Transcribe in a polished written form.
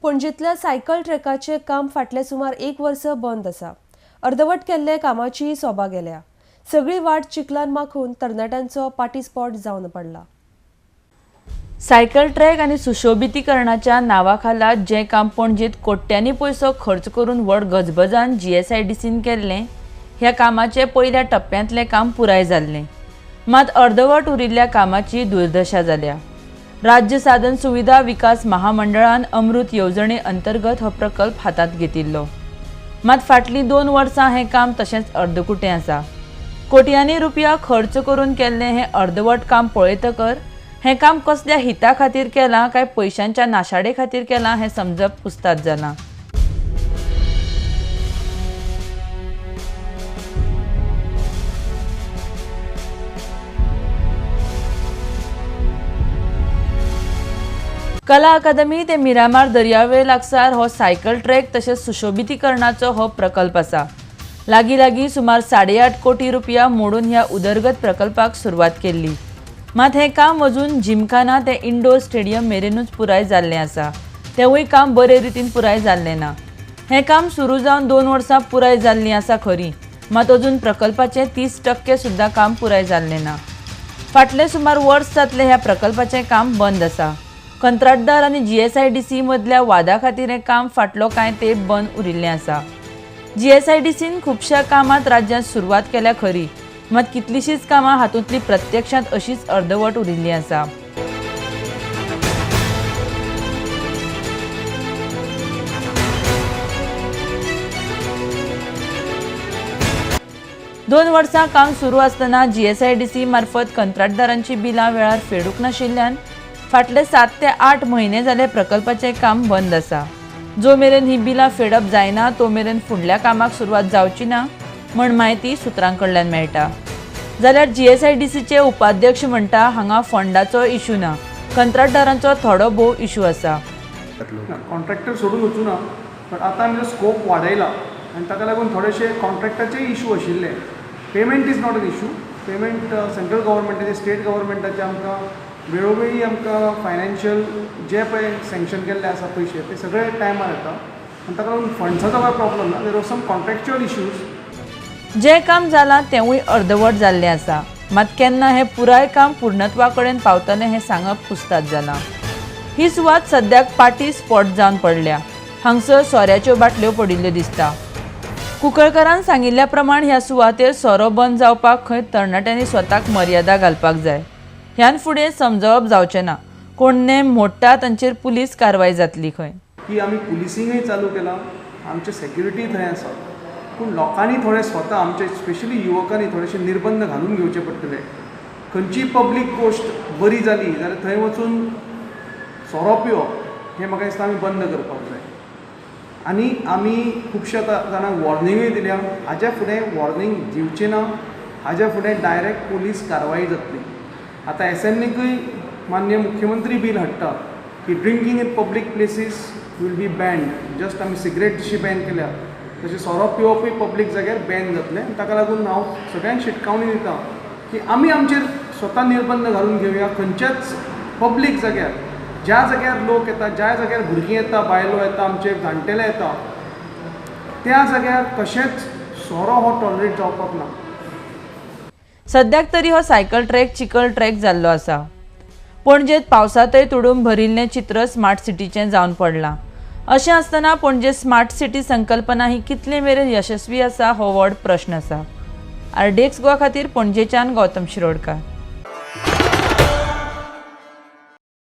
पणजेंतल्या cycle ट्रॅकाचें काम फाटलें सुमार एक वर्स बंद आसा. अर्दवट केल्ले कामाची सोबा गेल्या. सगळी वाट चिखलान माखून तरणाट्यांचो पार्टी स्पॉट जावन पडला. सायकल ट्रॅक आनी सुशोभितीकरणाच्या नांवा खाला जें काम पणजेंत कोट्यांनी पयसो खर्च करून व्हड गजबजान जीएसआयडीसीन केल्लें, ह्या कामाचें पयल्या टप्प्यांतलें काम पुराय जाल्लें. मात अर्दवट उरिल्ल्या कामाची दुर्दशा जाल्या. राज्य साधन सुविधा विकास महामंडळान अमृत येवजणे अंतर्गत हो प्रकल्प हातांत घेतिल्लो. मात फाटलीं 2 वर्सां हें काम तशेंच अर्दकुटें आसा. कोट्यांनी रुपया खर्च करून केल्लें हें अर्दवट काम पळयतकर हें काम कसल्या हिता खातीर केलां काय पयशांच्या नाशाडे खातीर केलां हें समजप कुस्ताद जालां. कला अकादमी ते मिरामार दर्यावेळ लागसार हो सायकल ट्रॅक तशेंच सुशोभितीकरणाचो हो प्रकल्प आसा. लागीं लागीं सुमार 8.5 कोटी रुपया मोडून ह्या उदरगत प्रकल्पाक सुरवात केल्ली. मात हें काम अजून जिमखाना ते इंडोर स्टेडियम मेरेनूच पुराय जाल्लें आसा. तेवूय काम बरे रितीन पुराय जाल्लें ना. हें काम सुरू जावन 2 वर्सां पुराय जाल्लीं आसा खरी, मात अजून प्रकल्पाचें 30% सुद्दां काम पुराय जाल्लें ना. फाटलें सुमार वर्स जातलें ह्या प्रकल्पाचें काम बंद आसा. कंत्राटदार आनी जीएसआयडीसी मदल्या वादा खातीर हें काम फाटलो कांय तेंप बंद उरिल्लें आसा. जीएसआयडीसीन खुबश्या कामांत राज्यांत सुरवात केल्या खरी, मात कितलीशींच कामां हातूंतली प्रत्यक्षांत अशीच अर्दवट उरिल्ली आसा. दोन वर्सां काम सुरू आसतना जीएसआयडीसी मार्फत कंत्राटदारांची बिलां वेळार फेडूंक नाशिल्ल्यान फाटले 7 ते 8 म्हयने जाले प्रकल्पाचें काम बंद आसा. जो मेरेन ही बिलां फेडप जायना तो मेरेन फुडल्या कामाक सुरवात जावची ना म्हण म्हायती सुत्रां कडल्यान मेळटा. जाल्यार जीएसआयडीसीचे उपाध्यक्ष म्हणटा हांगा फंडाचो इशू ना, कंत्राटदारांचो थोडो भोव इशू आसा. कॉन्ट्रॅक्टर सोडून वचूं ना, बट आतां आमी स्कोप वाडयला आनी ताका लागून थोडेशे कॉन्ट्रॅक्टाचेय इशू आशिल्ले. Payment is not an issue. Payment central गव्हर्मेंटाचे state गव्हर्मेंटाचे आमकां वेळोवेळी आमकां फायनान्शियल जे पळय सँक्शन केल्ले आसा पयशे ते सगळे टायमार येता आनी ताका लागून फंड्साचो कांय प्रॉब्लम ना. There are some contractual issues. जें काम जालां तेंवूय अर्दवट जाल्लें आसा, मात केन्ना हें पुराय काम पूर्णत्वा कडेन पावतलें हें सांगप कुस्ताद जालां. ही सुवात सद्याक पार्टी स्पॉट जावन पडल्या. हांगसर सोऱ्याच्यो बाटल्यो पडिल्ल्यो दिसता. कुंकळकरान सांगिल्ल्या प्रमाण ह्या सुवातेर सोरो बंद जावपाक खंय तरणाट्यांनी स्वताक मर्यादा घालपाक जाय. ह्यान फुडें समजावप जावचें ना. कोण नेम मोडटा तांचेर पुलीस कारवाय जातली खंय. की आमी पुलिसिंगय चालू केलां, आमचे सेक्युरिटी थंय आसा, पूण लोकांनी थोडे स्वता आमचे स्पेशली युवकांनी थोडेशे निर्बंध घालून घेवचे पडटले. खंयचीय पब्लीक गोश्ट बरी जाली जाल्यार थंय वचून सोरो पिवप हें म्हाका दिसता आमी बंद करपाक जाय. आनी आमी खुबश्या जाणांक वॉर्निंगूय दिल्या. हाज्या फुडें वॉर्निंग दिवचें ना, हाज्या फुडें डायरेक्ट पुलीस कारवाय जातली. आतां एसेंब्लीकूय माननीय मुख्यमंत्री बील हाडटा की drinking in public places will be banned. Just आमी सिगरेट जशी बॅन केल्या तशें सोरो पिवपूय पब्लीक जाग्यार बॅन जातलें. ताका लागून हांव सगळ्यांक शिटकावणी दिता की आमी आमचेर स्वता निर्बंध घालून घेवया. खंयच्याच पब्लीक जाग्यार, ज्या जाग्यार लोक येता, ज्या जाग्यार भुरगीं येता, बायलो येता, आमचे जाणटेले येता, त्या जाग्यार कशेंच सोरो हो टॉलरेट जावपाक ना. सद्याक तरी हो सायकल ट्रॅक चिखल ट्रॅक जाल्लो आसा. पणजेंत पावसांतय तुडूंब भरिल्लें चित्र स्मार्ट सिटीचें जावन पडलां. अशें आसतना पणजे स्मार्ट सिटी संकल्पना ही कितले मेरेन यशस्वी आसा हो व्हड प्रश्न आसा. आरडीएक्स गोवा खातीर पणजेच्यान गौतम शिरोडकर.